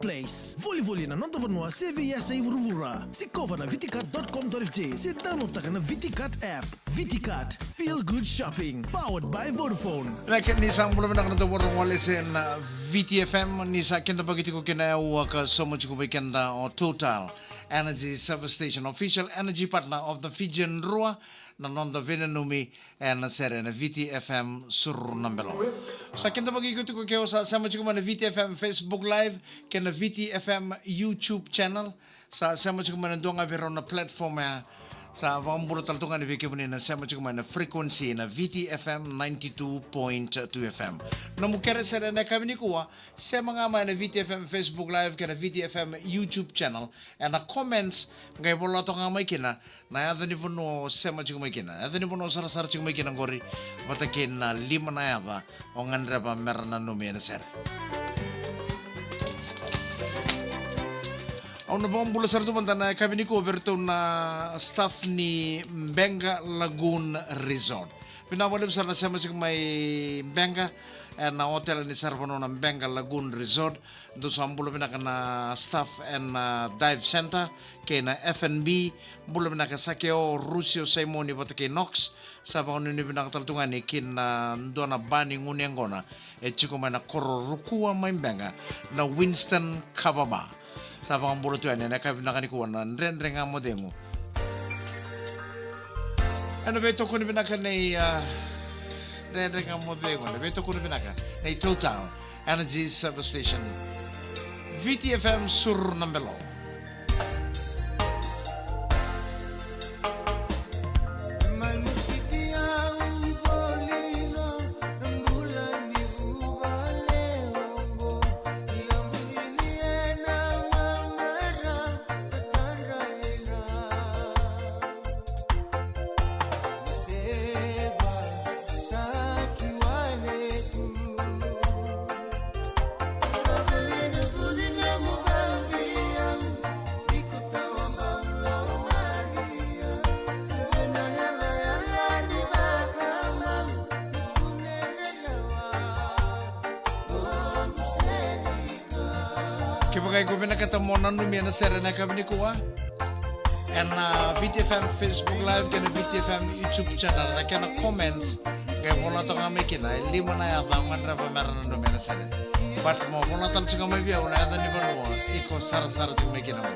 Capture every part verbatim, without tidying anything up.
Place. Volivoli na noda vanua se veiyasa i vuravura. Sikova na viticat dot com dot F J se downloadtaka na Viticat app. Viticat, feel good shopping. Powered by Vodafone. Na kena ni sa bula vinaka na dau voro wale se na V T F M, ni sa keda baki tiko kina e ua ka sauma tiko vei keda o Total Energy Service Station, official energy partner of the Fijian Drua, na noda veinanumi ena sere na V T F M Suru na Belo. Sa keda vakaiko tiko ke o sa sema tiko mai na V T F M Facebook Live kei na V T F M YouTube channel. Sa sema tiko mai na dua ga vei rau na platform ya. Sa vakabula tale tu ga ni vei kemuni na sema tiko mai na frequency na V T F M ninety-two point two F M. Nomu kere sere ena yakavi nikua, sema ga mai na V T F M Facebook Live kei na V T F M YouTube channel. Ena comments, qai vola toka ga mai kina na yaca ni vanua o sema tiko mai kina, yaca ni vanua o sarasara tiko mai kina qori, vata kei na lima na yaca o gadreva mera nanumi ena sere. Au na vakabula sara tu mada na yakavi nikua vei iratou na staff ni Bega Lagoon Resort. Vinaka vakalevu sara na sema tiko mai Bega, ena hotel ni saravanua na Bega Lagoon Resort. Dou sa bula vinaka na staff ena dive center kei na F and B. Bula vinaka Sakeo, Rusio, Saimoni vata kei Knox. Sa vakanuinui vinaka tale tu ga ni kina dua na ba ni gunu yaqona e tiko mai na koro Rukua mai Bega, na Winston Kava Bar. Sa vakabula tu yani ena yakavi vinaka nikua na Dredre Ga Mo Cegu. Ena veitokoni vinaka nei, ah, Dredre Ga Mo Cegu, ena veitokoni vinaka nei Total Energy Service Station. V T F M Suru na Belo. Kevaka iko vinakata mo nanumi ena sere ena yakavi nikua, ena V T F M Facebook Live kei na V T F M YouTube channel, na kena comments qai vola toka ga mai kina e lima na yaca o gadreva mera nanumi ena sere. But mo vola tale tiko ga mai vei au na yaca ni vanua iko sarasara tiko mai kina qori.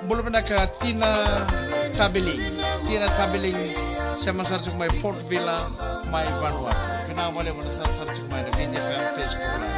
Bula vinaka Tina Tabiling. Tina Tabiling, sema sara tiko mai Port Vila mai Vanuatu. Vinaka vakalevu na sarasara tiko mai na V T F M Facebook Live.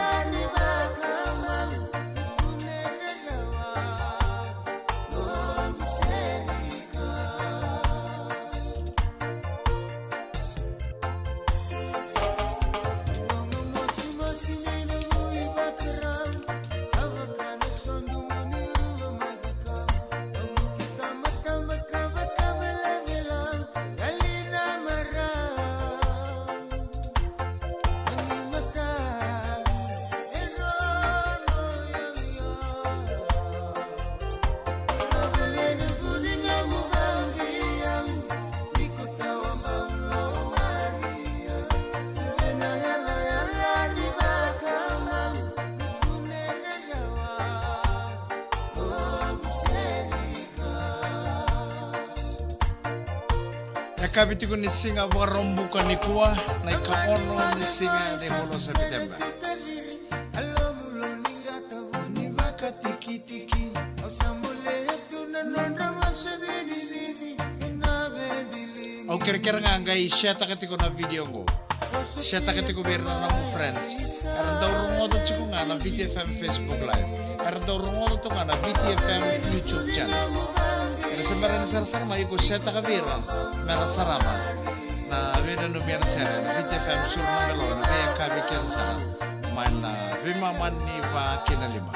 Yakavi tiko ni siga Vakaraubuka nikua, na ikaono ni siga ni vula o Sepiteba. Au kerekere ga qai share-taka tiko na video oqo. Share-taka tiko vei ira na nomu friends. Era dau rogoca tiko ga na V T F M Facebook Live. Era dau rogoca tiko ga na V T F M YouTube channel. Era se bera ni sarasara mai, iko share-taka vei ira mera sarava na veinanumi ena sere na V T F M Suru na Belo ena veiyakavi kece sara mai na veimama ni va ki na lima.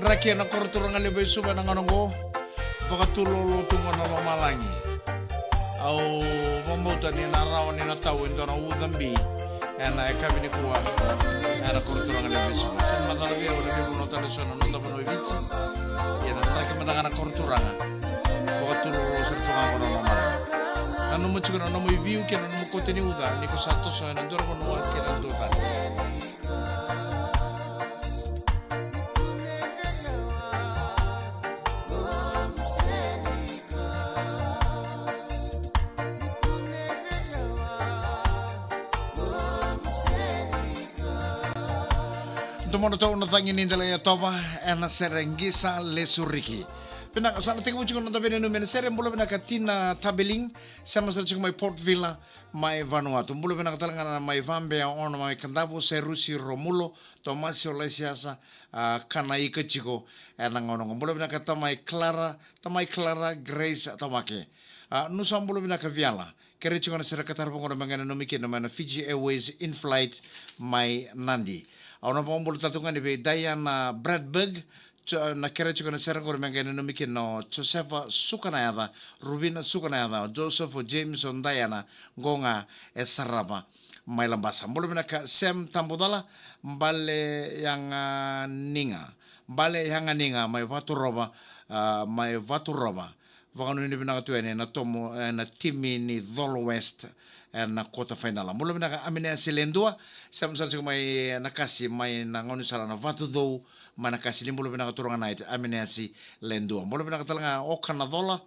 Draki ena koro turaga levu e Suva ena gauna oqo. Vakatulolo tu qo na lomalagi. Au vakabauta ni na rawa ni na tau e dua na uca bi ena yakavi nikua ena koro turaga ni Viti. Sa macala vei au na veivanua tale eso na noda vanua e Viti. Ia na draki mada ga na koro turaga. Vakatulolo sara tu ga qo na lomalagi. Nanuma tiko na nomu iviu kei na nomu kote ni uca ni ko sa toso ena dua na vanua kei na dua tale. Domona tou na cagi ni dela e tova ena sere Qisa Lesu Riki. Vinaka, sa na tekivu tiko na noda veinanumi ena sere. Bula vinaka Tina Tabeling, sema sara tiko mai Port Vila, mai Vanuatu. Bula vinaka tale ga na mai Vabea, Ono mai Kadavu, Serusi Romulo, Tomasi o Laisiasa, a, kana ika tiko ena gauna qo. Bula vinaka tamai Clara, tamai Clara Grace Tawake. A, nu sa bula vinaka Viala. Kere tiko na sere ka tarava qo na mega ni nanumi kina mai na Fiji Airways in flight mai Nadi. Au na vakabula tale tu ga ni vei Diana Bradberg, Jo-, na kere tiko na sere qori me qai nanumi kina o Josefa Sukanayaca, Ruvina Sukanayaca, o Joseph, o James, o Diana, qo ga e sarava mai Labasa. Bula vinaka Sam Tabucala, Bale Yaganiga, Bale Yaganiga, mai Vaturova, a, mai Vaturova. Vakanuinui vinaka tu yani na tomo, e, na timi ni Colo West, e, na quarter final. Bula vinaka Amineasi Ledua, sema sara tiko mai na kasi mai na gaunisala na Vatucou, mai na kasi ni bula vinaka turaga Knight, Amineasi Ledua. Bula vinaka tale ga Oka na Cola,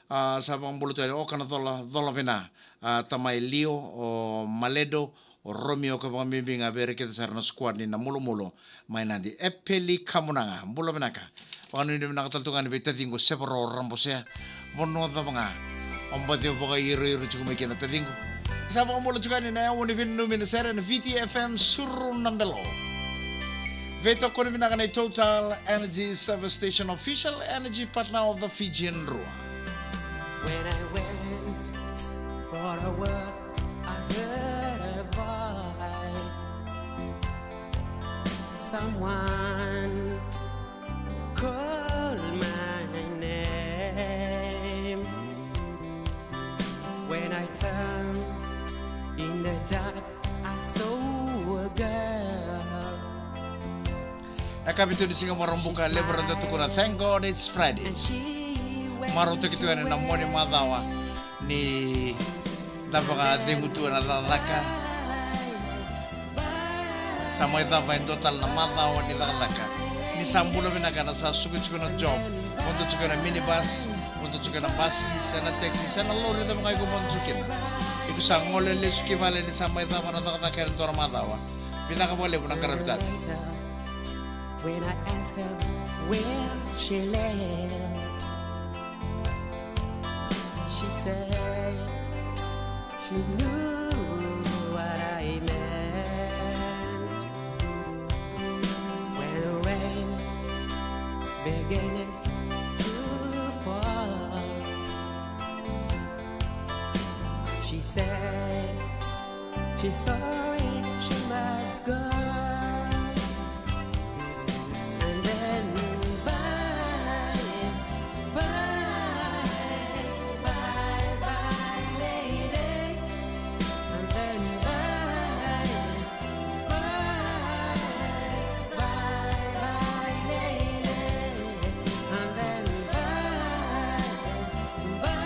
a, sa vakabula tu yani Oka na Cola, Cola vina, a, tamai Lio, o Maledo, o Romeo ka vakabibi ga vei ira kece sara na squad ni na Mulumulo mai Nadi. Epeli Kamunaga, bula vinaka. Vakanuinui vinaka tale tu ga ni vei taciqu Severo Rabosea. Vanua cava ga o baci vakairoiro tiko mai kina taciqu. Sa vakabula tiko yani na yawa ni veinanumi na sere na Viti F M Suru na Belo. Veitokoni vinaka nei Total Energy Service Station, official energy partner of the Fijian Drua. When I went for a walk, I heard a voice. Someone called my name. When I turned in the dark, I saw a girl. E ka vitu ni siga Marabuka, levu era dau tukuna, "Thank God it's Friday." Marautaki tu yani na moni macawa ni da vakacegu tu ena cakacaka. Sa mai cava e dua tale na macawa ni cakacaka. Ni sa bula vinaka na sa suka tiko na job, vodo tiko na minibus, vodo tiko na basi, se na taxi, se na lori cava ga iko vodo tiko kina. Iko sa gole lesu ki vale ni sa mai cava na cakacaka ena dua na macawa. Vinaka vakalevu na qaravi tale. When I ask her where she lives, she said she knew what I meant. When the rain began to fall, she said, she's sorry, she must go. And then bye, bye, bye, bye, lady. And then bye, bye, bye, bye, lady. And then bye, bye,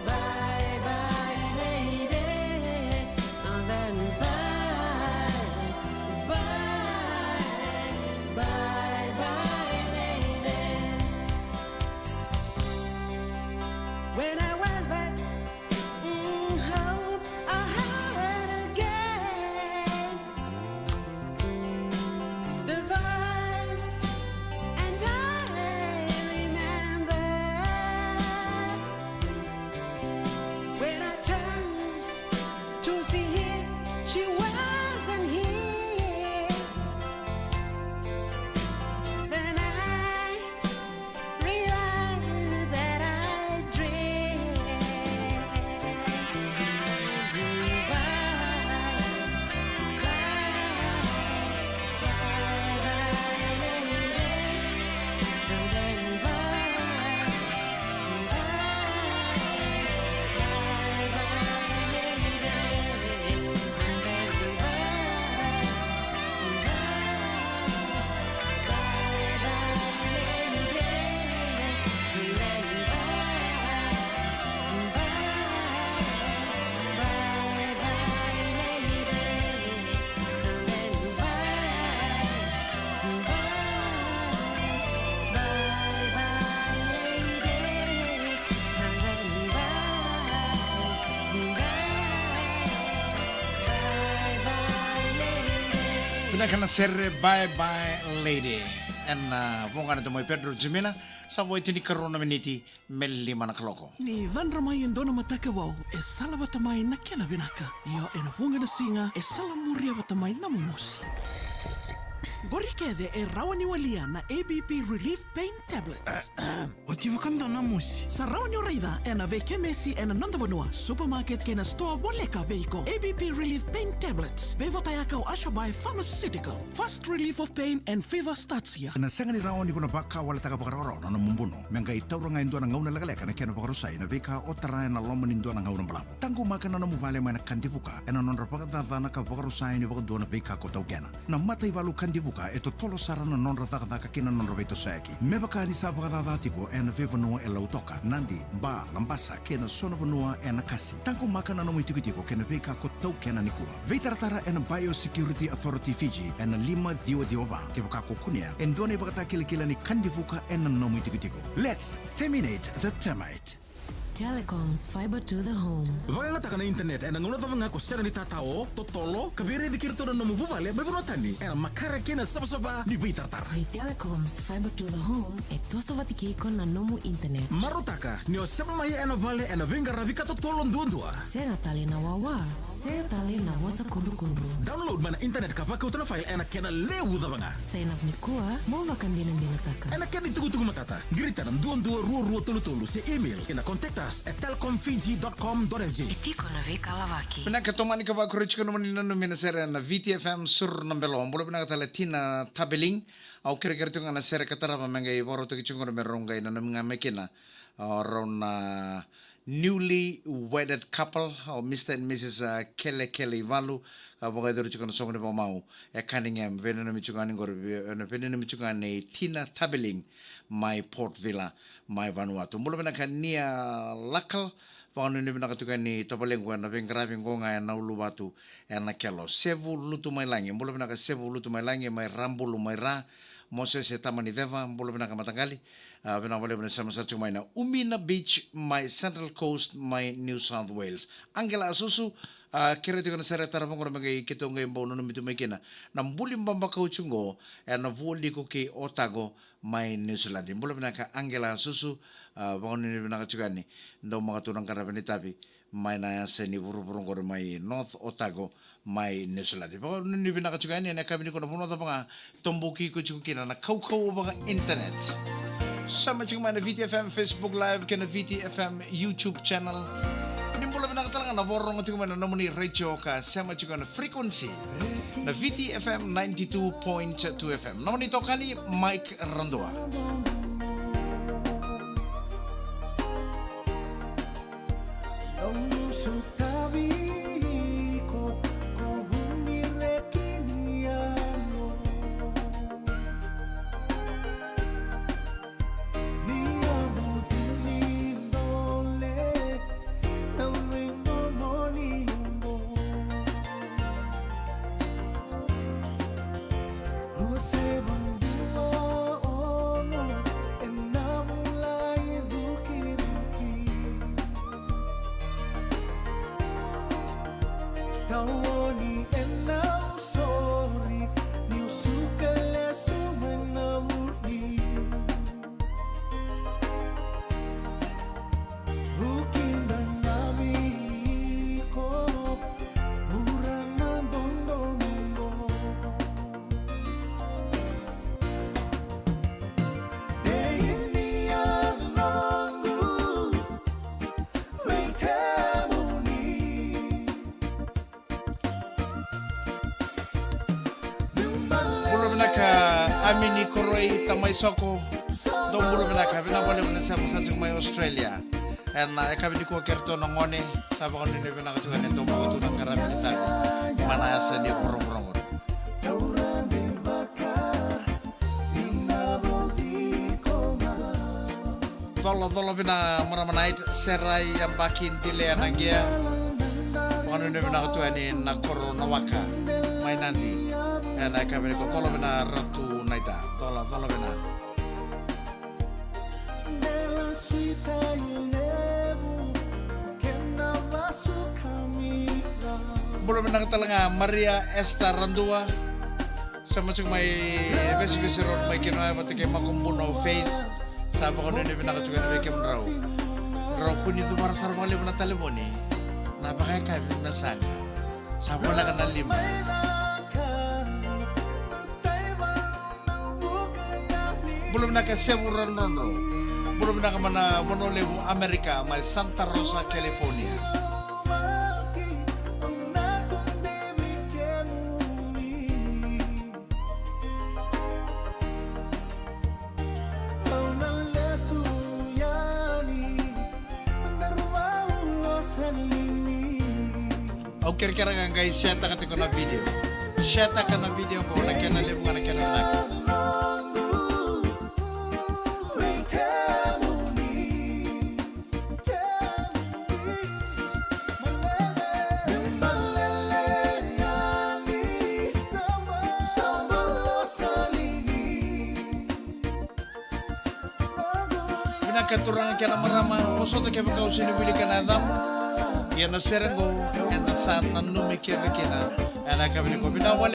bye, bye, lady. Vinaka na sere Bye Bye Lady. Ena vuqa na tamai Pedro Jimina, sa vo e tinikarua na miniti me lima na kaloko. Ni cadra mai e dua na mataka vou, e sala vata mai na kena vinaka. Io, ena vuqa na siga, e sala muria vata mai na momosi. Qori kece e rawa ni walia na A B P Relief Pain Tablets. Oti vakadua na mosi. Sa rawa ni o raica ena veikemesi ena noda vanua, supermarket kei na sitoa voleka vei iko. A B P Relief Pain Tablets, veivatayaka o Ashabai Pharmaceutical. Fast relief of pain and fever starts here. Ena sega ni rawa ni ko na vakawaletaka vakarawarawa na nomu buno me qai taura ga e dua na gauna lekaleka na kena vakarusai na veika o tara ena loma ni dua na gauna balavu. Taqomaka na nomu vale mai na Kadivuka ena nodra vakacacana ka vakarusai ni vakadua na veika ko taukena. Na mataivalu Kadivuka e totolo sara na nodra cakacaka kei na nodra veitosoyaki. Me vaka ni sa vakacaca tiko ena veivanua e Lautoka, Nadi, Ba, Labasa kei na so na vanua ena kasi. Taqomaka na nomu itikotiko kei na veika ko taukena nikua. Veitaratara ena Biosecurity Authority Fiji ena lima ciwa ciwa va kevaka ko kunea e dua na ivakatakilakila ni Kadivuka ena nomu itikotiko. Let's terminate the termite. Telecom's fiber to the home. Vakayagataka na internet ena gauna cava ga ko sega ni tatao, totolo, ka veiraici kei iratou na nomu vuvale mai vanua tani ena makare kei na savasava ni veitaratara. Vei Telecom's fiber to the home, e toso vata kei iko na nomu internet. Marautaka ni o sema mai ena vale ena veiqaravi ka totolo duadua. Sega tale na wawa, sega tale na vosa kudrukudru. Download mai na internet ka vakauta na file ena kena levu cava ga. Sign up nikua, mo vakadinadinataka. Ena kena itukutuku matata, qirita na dua dua rua rua tolu tolu se email ena contact us at telecom fiji dot com dot F G. E tiko na veikalavaki. Vinaka, tomani ka vakuria tiko na nomuni nanumi na sere na Viti F M Sur na Belo. Bula vinaka tale Tina Tabeling. Au kerekere tiko ga na sere ka tarava me qai vakarautaki tiko qori me rau qai nanumi ga mai kina. O rau na newly wedded couple, o Mister and Missus, uh, Kelekele Ivalu, ka vakayacori tiko na soqo ni vakamau e Cunningham, veinanumi tiko ga ni qori, vei-, na veinanumi tiko ga nei Tina Tabeling mai Port Vila, mai Vanuatu. Bula vinaka Nia Lakal, vakanuinui vinaka tiko yani tavalequ ena veiqaravi qo ga ena uluvatu ena Kelo. Sevu Lutu mai Lagi, bula vinaka Sevu Lutu mai Lagi, mai Rabulu mai Ra, Mosese Tamaniceva, bula vinaka mataqali. A, vinaka vakalevu na sema sara tiko mai na Umina Beach mai Central Coast mai New South Wales. Angela Asusu, a, kerea tiko na sere tarava qori me qai keitou qai bau nanumi tu mai kina. Na buli babakau tiko qo ena Vualiku kei Otago mai New Zealand. Bula vinaka Angela Asusu, a, vakanuinui vinaka tiko yani. Daumaka tu na qaravi ni tavi mai na yasa ni vuravura qori mai North Otago mai New Zealand. Vakanuinui vinaka tiko yani ena yakavi nikua na vanua cava ga toboki iko tiko kina na kaukauwa vaka internet. Sema tiko mai na Viti F M Facebook Live kei na Viti F M YouTube channel. Ni bula vinaka tale ga na vakarorogo tiko mai na nomuni retio ka sema tiko ena frequency na Viti F M ninety-two point two F M. Nomuni tokani Mike Radua. Bula vinaka, Amini Koroi, Tamai Soko. Dou bula vinaka, vinaka vakalevu na sema sa tiko mai Australia. Ena yakavi nikua kei ratou na gone, sa vakanuinui vinaka tiko ena dou vakatu na qaravi ni tavi. Mai na yasa ni vuravura qori. Colacola vina marama Night, Serai Yabaki Dilea na Gea. Vakanuinui vinaka tu yani na koro na Waka mai Nadi. Ena yakavi nikua, cola vina Ratu Naita, cola, cola vina. Bula vinaka tale ga Maria Esther Radua. Sa matuku mai Vesivesi Road mai kina vata kei Makubuna o Faith. Sa vakanuinui vinaka tiko yani vei kemudrau. Drau kua ni cuvara sara vakalevu na talevoni. Na vakayakavi me saga. Sa voleka na lima. Bula vinaka Sevu Radrodro. Bula vinaka mai na vanua levu Amerika mai Santa Rosa, California. Au kerekere ga qai share-taka tiko na video. Share-taka na video qo na kena levu ga na kena vinaka. Vinaka turaga kei na marama, vosota kevaka o sega ni wilika na yacamu. Ia na sere qo eda sa nanumi kece kina ena yakavi nikua. Vinaka wale.